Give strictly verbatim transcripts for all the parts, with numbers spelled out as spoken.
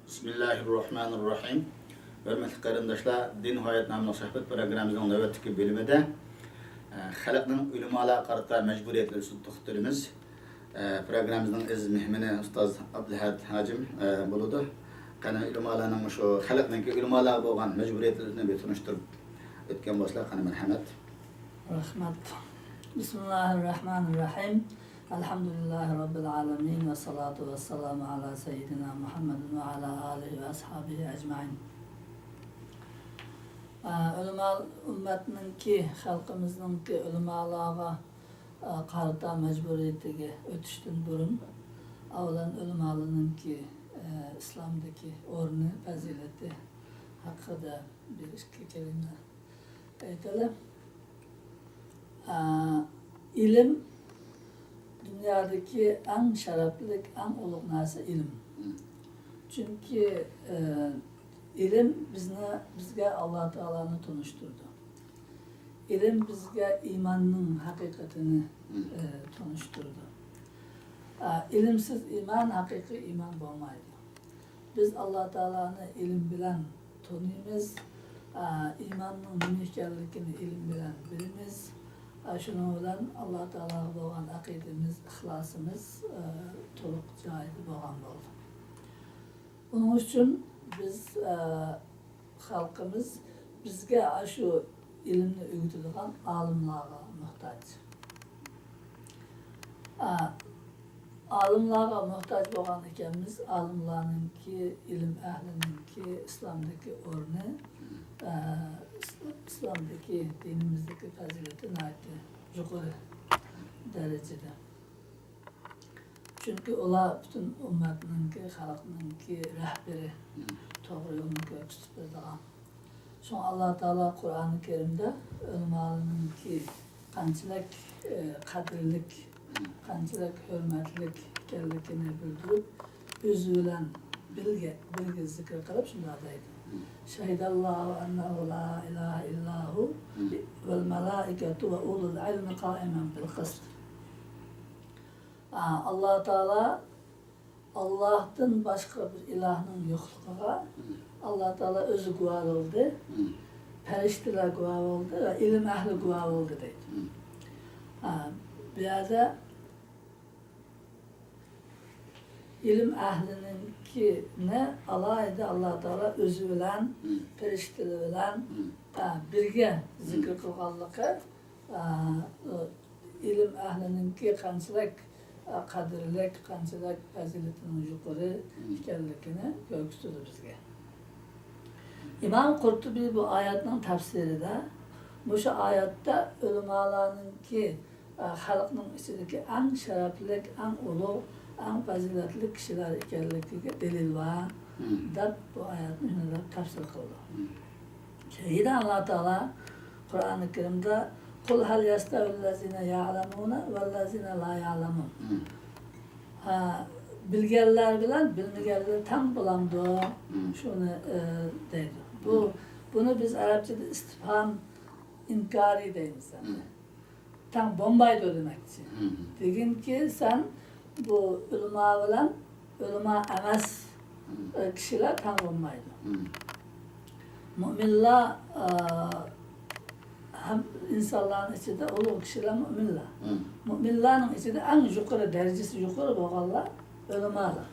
بىسمىللاھىررەھمانىررەھىم. ھۆرمەتلىك قېرىنداشلار، دىن ھايات ناملىق سۆھبەت پروگراممىمىزنىڭ نۆۋەتتىكى بۆلۈمىدە، ئە، خەلقنىڭ ئۆلىمالارغا قارىتا مەجبۇرىيەتلىرى ئۈستىدە توختىلىمىز. ئە، پروگراممىمىزنىڭ ئەزىز مېھمىنى ئۇستاز ئابدۇلئەھەد ھاجىم، ئە، بولىدۇ. قېنى، ئۆلىمالارنىڭ مۇشۇ خەلقنىڭكى ئۆلىمالارغا بولغان مەجبۇرىيەتلىرىنى بىر تونۇشتۇرۇپ ئۆتكەن بولسىلا، قېنى، مەرھەمەت. رەھمەت. بىسمىللاھىررەھمانىررەھىم. ئەلھەمدۇلىللاھى رەببىل ئالەمىن ۋە سالاتۇ ۋەسسالامۇ ئەلا سەييىدىنا مۇھەممەدىن ۋە ئەلا ئالىھى ۋە ئەسھابىھى ئەجمەئىن. ئە، ئۆلىما ئۈممەتنىڭكى، خەلقىمىزنىڭكى ئۆلىمالارغا، ئە، قارىتا مەجبۇرىيىتىگە ئۆتۈشتىن بۇرۇن، ئاۋۋالەن ئۆلىمالارنىڭكى، ئە، ئىسلامدىكى ئورنى، پەزىلىتى ھەققىدە بىر ئىككى كەلىمە ئېيتىلى. ئە، ئىلىم، دۇنيادىكى ئەڭ شەرەپلىك، ئەڭ ئۇلۇغ نەرسە ئىلىم. مم. چۈنكى، ئە، ئىلىم بىزنى، بىزگە ئاللا تائالانى تونۇشتۇرىدۇ. ئىلىم بىزگە ئىماننىڭ ھەقىقىتىنى، مم. ئە، تونۇشتۇرىدۇ. ئە، ئىلىمسىز ئىمان ھەقىقىي ئىمان بولمايدۇ. بىز ئاللا تائالانى ئىلىم بىلەن تونۇيمىز، ئە، ئىماننىڭ نېمە ئىكەنلىكىنى ئىلىم بىلەن بىلىمىز. ئە، شۇنىڭ بىلەن ئاللا تائالاغا بولغان ئەقىدىمىز، ئىخلاسىمىز، ئە، تولۇق جايىدا بولغان بولىدۇ. بۇنىڭ ئۈچۈن بىز، ئە، خەلقىمىز بىزگە ئاشۇ ئىلىمنى ئۆگىتىدىغان ئالىملارغا موھتاج. ئا، ئالىملارغا موھتاج بولغان ئىكەنمىز. ئالىملارنىڭكى، ئىلىم ئەھلىنىڭكى ئىسلامدىكى ئورنى، ئا، ئىس-، ئىسلامدىكى، دىنىمىزدىكى پەزىلىتى ناھايىتى يۇقىرى دەرىجىدە. چۈنكى ئۇلار پۈتۈن ئۈممەتنىڭكى، خەلقنىڭكى رەھبىرى، مم. توغرا يولنى كۆرسىتىپ بېرىدىغان. شۇڭا ئاللا تائالا قۇرئانى كەرىمدە ئۆلىمالارنىڭكى قانچىلىك، ئى، قەدىرلىك، مم. قانچىلىك ھۆرمەتلىك ئىكەنلىكىنى بىلدۈرۈپ، ئۆزى بىلەن بىلگە، بىرگە زىكىر قىلىپ شۇنداق دەيدۇ. مم. شەھىدەللاھۇ ئەننەھۇ لا ئىلاھە ئىللا ھۇ، مم. ۋەل مەلائىكەتۇ ۋە ئۇلۇل ئىلمى قائىمەن بىل قىست. ئا، ئاللا تائالا، ئاللاھتىن باشقا بىر ئىلاھنىڭ يوقلۇقىغا، مم. ئاللا تائالا ئۆزى گۇۋاھ بولدى، مم. پەرىشتىلەر گۇۋاھ بولدى ۋە ئىلىم ئەھلى گۇۋاھ بولدى دەيدۇ. مم. ئا، بۇ يەردە ئىلىم ئەھلىنىڭكىنى ئالاھىدە ئاللا تائالا ئۆزى بىلەن، مم. پەرىشتىلەر بىلەن، مم. ئا، بىرگە زىكىر مم. قىلغانلىقى ئا، ئىلىم ئەھلىنىڭكى قانچىلىك، ئا، قەدىرلىك، قانچىلىك پەزىلىتىنىڭ يۇقىرى مم. ئىكەنلىكىنى كۆرسىتىدۇ بىزگە. ئىمام قۇرتۇبى بۇ ئايەتنىڭ تەپسىرىدە، مۇشۇ ئايەتتە ئۆلىمالارنىڭكى، ئا، خەلقنىڭ ئىچىدىكى ئەڭ شەرەپلىك، ئەڭ ئۇلۇغ، ئەڭ پەزىلەتلىك كىشىلەر ئىكەنلىكىگە دەلىل بار، مم. دەپ بۇ ئايەتنى شۇنداق تەپسىر قىلىدۇ. مم. كېيىن ئاللا تائالا قۇرئانى كەرىمدە، قۇل ھەل يەستەۋىللەزىنە يەئلەمۇنە ۋەللەزىنە لا يەئلەمۇن. مم. ھە، بىلگەنلەر بىلەن بىلمىگەنلەر تەڭ بولامدۇ؟ مم. شۇنى، ئە، دەيدۇ. بۇ، مم. بۇنى بىز ئەرەبچىدە ئىستىفھام ئىنكارى دەيمىز. مم. تەڭ بولمايدۇ دېمەكچى. مم. دېگىنكى، سەن بۇ ئۆلىما بىلەن ئۆلىما ئەمەس، مم. ئە، كىشىلەر تەڭ بولمايدۇ. مم. مۆمىنلار، ئە، ھەم ئىنسانلارنىڭ ئىچىدە ئۇلۇغ كىشىلەر مۆمىنلار. مم. مۆمىنلارنىڭ ئىچىدە ئەڭ يۇقىرى، دەرىجىسى يۇقىرى بولغانلار ئۆلىمالار.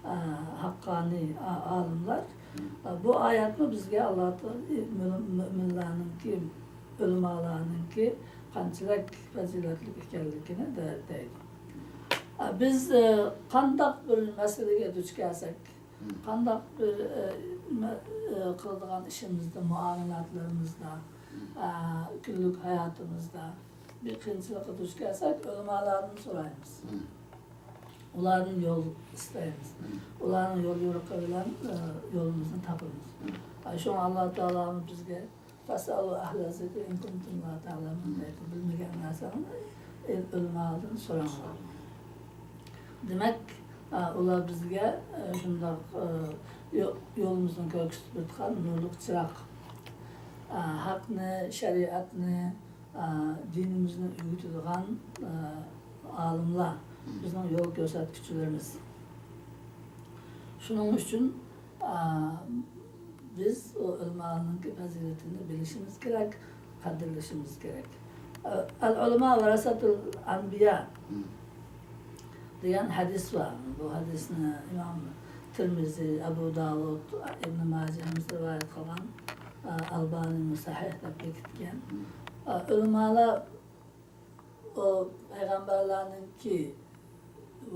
ئە، ھەققانىي ئا-، ئالىملار. مم. ئە، بۇ ئايەتمۇ بىزگە ئاللا تائالا، ئى، مۆ-، مۆمىنلارنىڭكى، ئۆلىمالارنىڭكى قانچىلىك پەزىلەتلىك ئىكەنلىكىنى دە-، دەيدۇ. ئە، بىز، ئە، قانداق بىر مەسىلىگە دۇچ كەلسەك، مم. قانداق بىر، ئە، مە-، ئە، قىلىدىغان ئىشىمىزدا، مۇئامىلاتلىرىمىزدا، مم. ئە، كۈنلۈك ھاياتىمىزدا بىر قىيىنچىلىققا دۇچ كەلسەك، ئۆلىمالاردىن سورايمىز. مم. ئۇلاردىن يول ئىستەيمىز. مم. ئۇلارنىڭ يول يورۇقى بىلەن، ئە، يولىمىزنى تاپىمىز. مم. ئە، شۇڭا ئاللا تائالا بىزگە فاسألوا أهل الذكر إن كنتم لا تعلمون دەيدۇ. بىلمىگەن نەرسەڭنى ئۆلىمالىرىدىن سوراڭلار. دېمەك، ئۇلار بىزگە شۇنداق يولىمىزنى كۆرسىتىپ بېرىدىغان نۇرلۇق چىراغ، ھەقنى، شەرىئەتنى، دىنىمىزنى ئۆگىتىدىغان ئالىملار، بىزنىڭ يول كۆرسەتكۈچىلىرىمىز. شۇنىڭ ئۈچۈن ئا، بىز ئۇ ئۆلىمالارنىڭكى پەزىلىتىنى بىلىشىمىز كېرەك، قەدىرلىشىمىز كېرەك. ئە، ئەل ئۆلىما ۋەرەسەتۇل ئەنبىيا دېگەن ھەدىس بار. بۇ ھەدىسنى ئىمام تىرمىزى، ئەبۇ داۋۇد، ئىبنى ماجە ھەممىسى رىۋايەت قىلغان. ئە، ئەلبانىمۇ سەھىھ دەپ بېكىتكەن. ئە، ئۆلىمالار ئۇ پەيغەمبەرلەرنىڭكى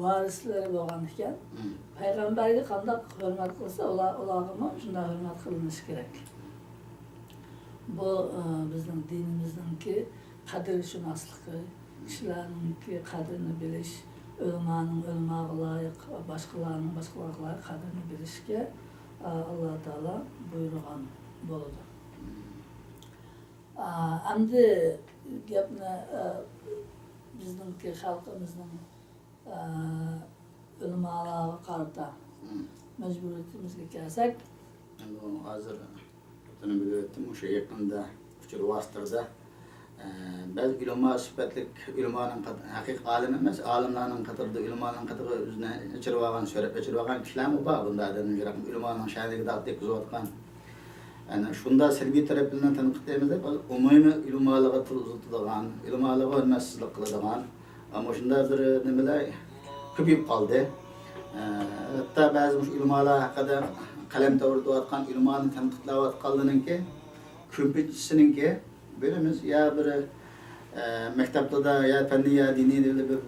ۋارىسلىرى بولغان ئىكەن. مم. پەيغەمبەرگە قانداق ھۆرمەت قىلسا، ئۇلار، ئۇلارغىمۇ شۇنداق ھۆرمەت قىلىنىشى كېرەك. بۇ، ئە، بىزنىڭ دىنىمىزنىڭكى قەدىرشۇناسلىقى، كىشىلەرنىڭكى قەدرىنى بىلىش، ئۆلىمانىڭ ئۆلىماغا لايىق، باشقىلارنىڭ باشقىلارغا لايىق قەدرىنى بىلىشكە، ئە، ئاللا تائالا بۇيرۇغان بولىدۇ. ئا، ئەمدى گەپنى، ئا، بىزنىڭكى خەلقىمىزنىڭ، ئا، ئۆلىمالارغا قارىتا مم. مەجبۇرىيىتىمىزگە كەلسەك. ئەمدى ئۇنى ھازىر خوتۇنۇم بىلىۋەتتىم، مۇشۇ يېقىندا ئۇچۇر ۋاسىتىلىرىدا، ئا، بەزى ئۆلىما سۈپەتلىك ئۆلىمانىڭ قات-، ھەقىقىي ئالىم ئەمەس، ئالىملارنىڭ قاتارىدا، ئۆلىمانىڭ قاتارىدا ئۆزىنى ئېچىرىۋالغان، شۆھرەت ئېچىرىۋالغان كىشىلەرمۇ بار. بۇنداق ئادەمنى يىراق ئۆلىمانىڭ شەنىگە داغ تەگكۈزۈۋاتقان. يەنى شۇنداق سەلبىي تەرەپلىرىنى تەنقىد قىلىمىز دەپ، ئومۇمىي ئۆلىمالارغا تىل ئۇزىتىدىغان، ئۆلىمالارغا ھۆرمەتسىزلىك قىلىدىغان، مۇشۇنداق بىر نېمىلەر كۆپىيىپ قالدى. ئە، ھەتتا بەزى مۇشۇ ئۆلىمالار ھەققىدە قەلەم تەۋرىتىۋاتقان، ئۆلىمانى تەنقىدلەۋاتقانلىرىنىڭكى كۆپىنچىسىنىڭكى بىلىمىز يا بىر، ئە، مەكتەپتە يا پەننىي يا دىنىي بىر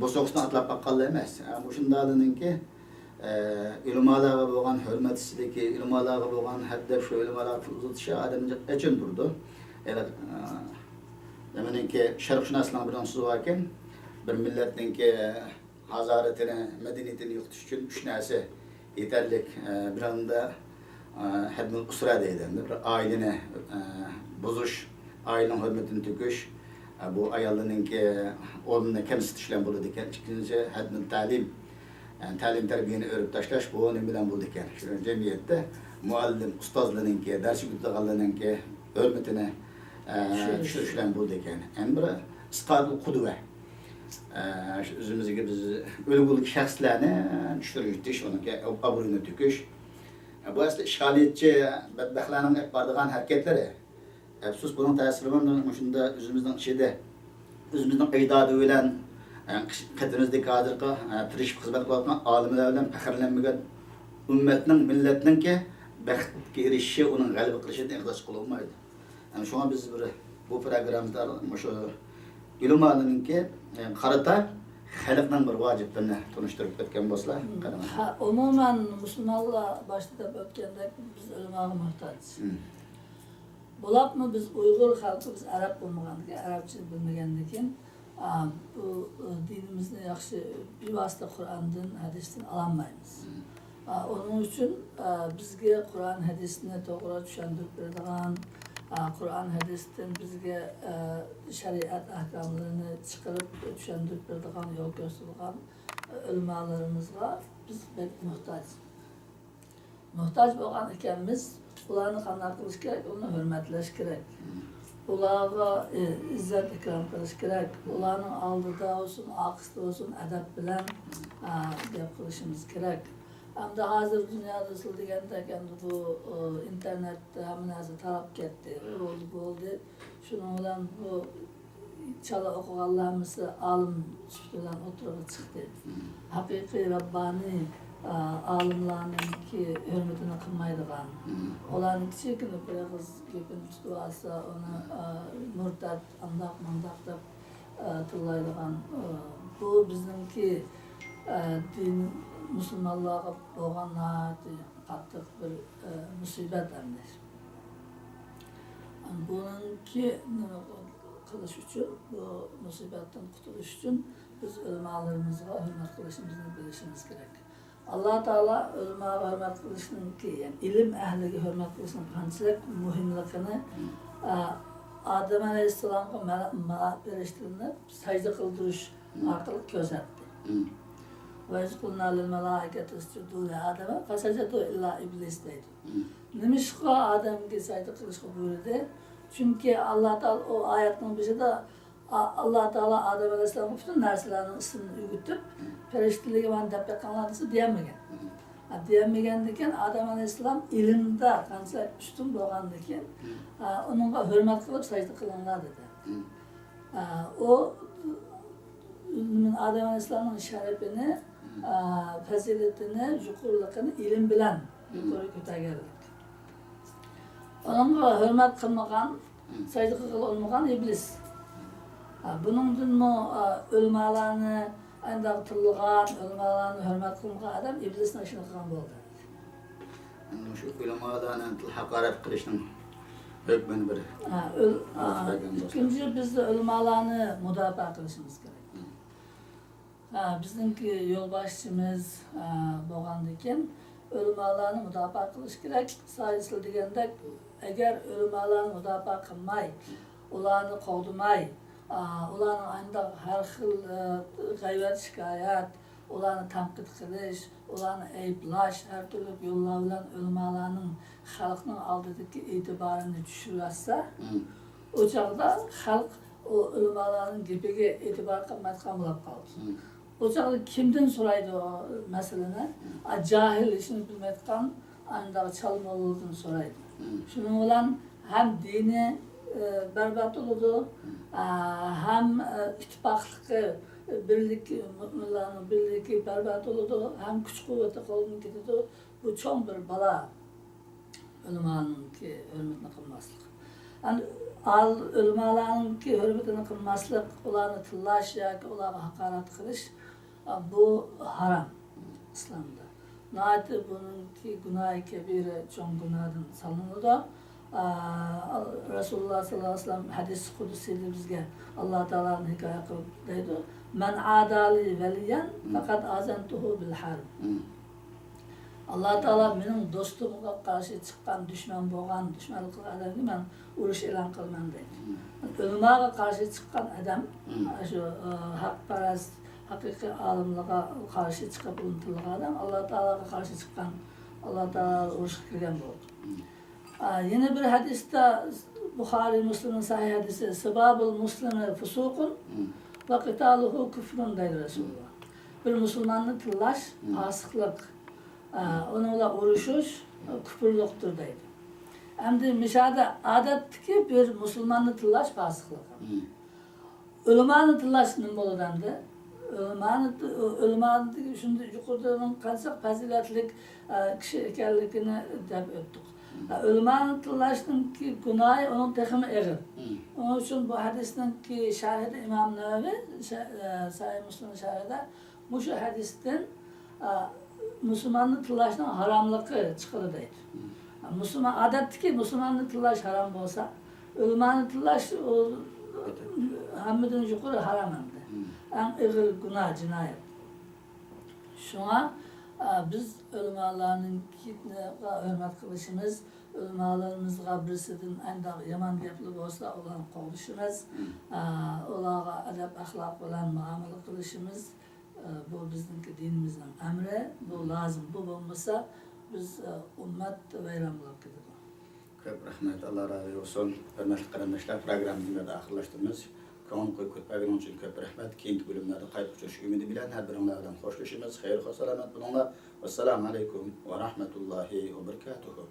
بوسۇغىسىنى ئاتلاپ باققانلار ئەمەس. ئە، مۇشۇنداقلىرىنىڭكى ئە، ئۆلىمالارغا بولغان ھۆرمەتسىزلىكى، ئۆلىمالارغا بولغان ھەددەپ شۇ ئئۆلىمالارغا تىل ئۇزىتىشى ئادەمنى ئېچىندۇرىدۇ. يەنى، ئە، نېمىنىڭكى، شەرقشۇناسلارنىڭ بىر نەرسىسى باركەن، بىر مىللەتنىڭكى ھازارىتىنى، مەدەنىيىتىنى يوقىتىش ئۈچۈن ئۈچ نەرسە يېتەرلىك. ئە، بىرىڭدە، ئە، ھەدمۇل ئۇسرە دەيدۇ. بىر ئائىلىنى، ئە، بۇزۇش، ئائىلىنىڭ ھۆرمىتىنى تۆكۈش، ئە، بۇ ئاياللارنىڭكى ئورنىنى كەمسىتىش بىلەن بولىدىكەن. ئىككىنچى، ھەدمۇل تەلىم. يەنى تەلىم-تەربىيەنى ئۆرۈپ تاشلاش بۇ نېمە بىلەن بولىدىكەن؟ شۇ جەمئىيەتتە مۇئەللىم، ئۇستازلارنىڭكى، دەرس ئۆتىدىغانلارنىڭكى ھۆرمىتىنى، ئە، چۈشۈرۈش. چۈشۈرۈش بىلەن بولىدىكەن. يەنە بىرى، ئىسقاتۇل قۇدۋە. ئە، شۇ ئۆزىمىزگە بىز ئۈلگىلىك شەخسلەرنى چۈشۈرۈۋېتىش، ئۇنىڭكى ئابرۇيىنى تۆكۈش. بۇ ئەسلى ئىشغالىيەتچى بەتبەختلەرنىڭ ئېلىپ بارىدىغان ھەرىكەتلىرى. ئەپسۇس، بۇنىڭ تەسىرى بىلەن مۇشۇندا ئۆزىمىزنىڭ ئىچىدە، ئۆزىمىزنىڭ ئەجدادى بىلەن، ئە، قېتىمىزدىكى ھازىرقى، ئە، تىرىشىپ خىزمەت قىلىۋاتقان ئالىملار بىلەن پەخىرلەنمىگەن ئۈممەتنىڭ، مىللەتنىڭكى بەختكە ئېرىشىشى، ئۇنىڭ غەلىبە قىلىشىدىن ئېغىز ئاچقىلى بولمايدۇ. ئەنە شۇڭا بىز بىر بۇ پروگراممىدا مۇشۇ ئۆلىمالارنىڭكى، ئە، قارىتا خەلقنىڭ بىر ۋاجىپلىرىنى تونۇشتۇرۇپ ئۆتكەن بولسىلا، قېنى. ھە، ئومۇمەن مۇسۇلمانلار باشتا دەپ ئۆتكەندەك، بىز ئۆلىماغا موھتاج. مم. بولۇپمۇ بىز ئۇيغۇر خەلقى، بىز ئەرەب بولمىغاندىكىن، ئەرەبچىنى بىلمىگەندىكىن، ئا، بۇ، ئا، دىنىمىزنى ياخشى بىۋاسىتە قۇرئاندىن، ھەدىستىن ئالالمايمىز. مم. ئا، ئۇنىڭ ئۈچۈن، ئا، بىزگە قۇرئان، ھەدىسنى توغرا چۈشەندۈرۈپ بېرىدىغان، ئا، قۇرئان، ھەدىستىن بىزگە، ئا، شەرىئەت ئەھكاملىرىنى چىقىرىپ چۈشەندۈرۈپ بېرىدىغان، يول كۆرسىتىدىغان، ئا، ئۆلىمالىرىمىزغا بىز بەك موھتاج. موھتاج بولغان ئىكەنمىز، ئۇلارنى قانداق قىلىش كېرەك؟ ئۇلارنى ھۆرمەتلەش كېرەك. ئۇلارغا، ئى، ئىززەت-ئىكرام قىلىش كېرەك. ئۇلارنىڭ ئالدىدا بولسۇن، ئارقىسىدا بولسۇن، ئەدەپ بىلەن، ئا، گەپ قىلىشىمىز كېرەك. ئەمدى ھازىر دۇنيادا سىز دېگەندەك، ئەمدى بۇ، ئۇ، ئىنتېرنېتتە ھەممە نەرسە تاراپ كەتتى، بولدى، بولدى. شۇنىڭ بىلەن بۇ چالا ئوقۇغانلار ھەممىسى ئالىم سۈپىتى بىلەن ئوتتۇرىغا چىقتى. مم. ھەقىقىي رەببانىي، ئا، ئالىملارنىڭكى ھۆرمىتىنى قىلمايدىغان، مم. ئۇلارنىڭ كىچىككىنە بىر ئېغىز گېپىنى تۇتۇۋالسا، ئۇنى، ئا، مۇرتەت، ئانداق، مۇنداق دەپ، ئا، تىللايدىغان، ئا، بۇ بىزنىڭكى، ئا، دىن، مۇسۇلمانلارغا بولغان ناھايىتى قاتتىق بىر، ئە، مۇسىبەت ئەمدى. بۇنىڭكى نېمە قىلىش ئۈچۈن، بۇ مۇسىبەتتىن قۇتۇلۇش ئۈچۈن بىز ئۆلىمالىرىمىزغا ھۆرمەت قىلىشىمىزنى بىلىشىمىز كېرەك. ئاللا تائالا ئۆلىماغا ھۆرمەت قىلىشنىڭكى، يەنى ئىلىم ئەھلىگە ھۆرمەت قىلىشنىڭ قانچىلىك مۇھىملىقىنى، ئە، ئادەم ئەلەيھىسسالامغا مەلا-، مەلا-، پەرىشتىلەرنى سەجدە قىلدۇرۇش ئارقىلىق كۆرسەتتى. مم. «وَإِذْ قُلْنَا لِلْمَلَائِكَةِ اسْجُدُوا لِآدَمَ فَسَجَدُوا إِلَّا إِبْلِيسَ» دەيدۇ. مم. نېمىشقا ئادەمگە سەجدە قىلىشقا بۇيرۇدى؟ چۈنكى ئاللا تائالا ئۇ ئايەتنىڭ بېشىدا، ئا-، ئاللا تائالا ئادەم ئەلەيھىسسالامغا پۈتۈن نەرسىلەرنىڭ ئىسمىنى ئۆگىتىپ، مم. پەرىشتىلەرگە مانا دەپ بېقىڭلار دېسە دېيەلمىگەن. مم. دېيەلمىگەندىكىن، ئادەم ئەلەيھىسسالام ئىلىمدا قانچە ئۈستۈن بولغاندىكىن، ئۇنىڭغا ھۆرمەت قىلىپ سەجدە قىلىڭلار دېدى. ئۇ ئادەم ئەلەيھىسسالامنىڭ شەرىپىنى، پەزىلىتىنى، يۇقىرىلىقىنى ئىلىم بىلەن يۇقىرى كۆتەرگەنلىك. ئۇنىڭغا ھۆرمەت قىلمىغان، سەجدە قىلغىلى ئۇنىمىغان ئىبلىس. بۇنىڭدىنمۇ ئۆلىمالارنى ئەنداق تىللىغان، ئۆلىمالارنى ھۆرمەت قىلمىغان ئادەم ئىبلىسنىڭ ئىشىنى قىلغان بولدى. مۇشۇ ئۆلىمالارنى ھاقارەت قىلىشنىڭ ھۆكمىنى بىر ھە، ئۆل-، ھە، ئىككىنچى، بىز ئۆلىمالارنى مۇداپىئە قىلىشىمىز كېرەك. ھە، بىزنىڭكى يولباشچىمىز، ھە، بولغاندىكىن، ئۆلىمالارنى مۇداپىئە قىلىش كېرەك. سايىسىل دېگەندەك، ئەگەر ئۆلىمالارنى مۇداپىئە قىلماي، ئۇلارنى قوغدىماي، ئا، ئۇلارنىڭ ئانداق ھەر خىل، ئە، غەيۋەت، شىكايەت، ئۇلارنى تەنقىد قىلىش، ئۇلارنى ئەيىبلەش، ھەر تۈرلۈك يوللار بىلەن ئۆلىمالارنىڭ خەلقنىڭ ئالدىدىكى ئېتىبارىنى چۈشۈرۈۋەتسە، مم. ئۇ چاغدا خەلق ئۇ ئۆلىمالارنىڭ گېپىگە ئېتىبار قىلمايدىغان بولۇپ قالدى. مم. ئۇ چاغدا كىمدىن سورايدۇ ئۇ مەسىلىنى؟ مم. ئا، جاھىل، ھېچنېمە بىلمەيدىغان ئانداق چالموللاردىن سورايدۇ. مم. شۇنىڭ بىلەن ھەم دىنى، ئە، بەربات بولىدۇ، مم. ئە، ھەم، ئە، ئىتتىپاقلىقى، بىرلىكى، مۇئمىنلارنىڭ بىرلىكى بەربات بولىدۇ، ھەم كۈچ قۇۋۋىتى قولدىن كېتىدۇ. بۇ چوڭ بىر بالا. ئۆلىمانىڭكى ھۆرمىتىنى قىلماسلىق. ئەمدى ئال-، ئۆلىمالارنىڭكى ھۆرمىتىنى قىلماسلىق، ئۇلارنى تىللاش ياكى ئۇلارغا ھاقارەت قىلىش، ئا، بۇ ھارام ئىسلامدا. ناھايىتى بۇنىڭكى گۇناھى كەبىرە، چوڭ گۇناھدىن سانىلىدۇ. ئا، رەسۇلۇللاھ سەللەللاھۇ ئەلەيھى ۋەسەللەم ھەدىس قۇدسىيدا بىزگە ئاللاھ تائالا ھېكايە قىلىپ دەيدۇ، مەن ئادالى ۋەلىيەن فەقەد ئازەنتۇھۇ بىل ھەرب. ئاللاھ تائالا مېنىڭ دوستۇمغا قارشى چىققان، دۈشمەن بولغان، دۈشمەنلىك قىلغان ئادەمگە مەن ئۇرۇش ئېلان قىلىمەن دەيدۇ. مم. ئۆلىماغا قارشى چىققان ئادەم، مم. شۇ، ئە، ھەقپەرەس، ھەقىقىي ئالىملارغا قارشى چىقىپ ئۇنى تىللىغان ئادەم ئاللاھ تائالاغا قارشى چىققان، ئاللاھ تائالا ئۇرۇشقا كىرگەن بولىدۇ. مم. ئە، يەنە بىر ھەدىستە، بۇخارىي، مۇسلىمنىڭ سەھىھ ھەدىسى، سىبابۇل مۇسلىمى فۇسۇقۇن مم. ۋە قىتالۇھۇ كۇفرۇن دەيدۇ رەسۇلۇللاھ. بىر مۇسۇلماننى تىللاش مم. پاسىقلىق، ئە، ئۇنىڭ بىلەن ئۇرۇشۇش كۇپۇرلۇقتۇر دەيدۇ. ئەمدى مۇشۇ يەردە ئادەتتىكى بىر مۇسۇلماننى تىللاش پاسىقلىق. مم. ئۆلىمانى تىللاش نېمە بولىدۇ ئەمدى؟ ئۆلىمانى، ئۆلىمانى شۇنداق يۇقىرىدا ئۇنىڭ قانچىلىك پەزىلەتلىك، ئە، كىشى ئىكەنلىكىنى دەپ ئۆتتۇق. مم. ئە، ئۆلىمانى تىللاشنىڭكى گۇناھى ئۇنىڭ تېخىمۇ ئېغىر. مم. ئۇنىڭ ئۈچۈن بۇ ھەدىسنىڭكى شەرھىدە ئىمام نەۋەۋى، شە-، ئە، سەھىھ مۇسلىم شەرھىدە مۇشۇ ھەدىستىن، ئا، مۇسۇلماننى تىللاشنىڭ ھاراملىقى چىقىدۇ دەيدۇ. مم. مۇسۇلمان، ئادەتتىكى مۇسۇلماننى تىللاش ھارام بولسا، ئۆلىمانى تىللاش ئۇ ھەممىدىن يۇقىرى ھارام ئەمدى. مم. ئەڭ ئېغىر گۇناھ، جىنايەت. شۇڭا، ئا، بىز ئۆلىمالارنىڭكىغا ھۆرمەت قىلىشىمىز، ئۆلىمالىرىمىزغا بىرسىدىن ئانداق يامان گەپلەر بولسا، ئۇلارنى قوغدىشىمىز، مم. ئا، ئۇلارغا ئەدەپ-ئەخلاق بىلەن مۇئامىلە قىلىشىمىز. ئە، بۇ بىزنىڭكى دىنىمىزنىڭ ئەمرى، بۇ لازىم. بۇ بولمىسا، بىز، ئە، ئۈممەت ۋەيران بولۇپ كېتىدۇ. كۆپ رەھمەت، ئاللا رازى بولسۇن. ھۆرمەتلىك قېرىنداشلار، پروگراممىمىزنى ئاخىرلاشتۇرىمىز. كۆڭۈل قويۇپ كۆتۈرگىنىڭ ئۈچۈن كۆپ رەھمەت. كېيىنكى بۆلۈملەردە قايتا ئۇچرىشىش ئۈمىدى بىلەن ھەر بىرىڭلار بىلەن خوشلىشىمىز. خەير، خوش سالامەت بولۇڭلار. ۋەسسالامۇ ئەلەيكۇم ۋە رەھمەتۇللاھى ۋە بەرىكاتۇھۇ.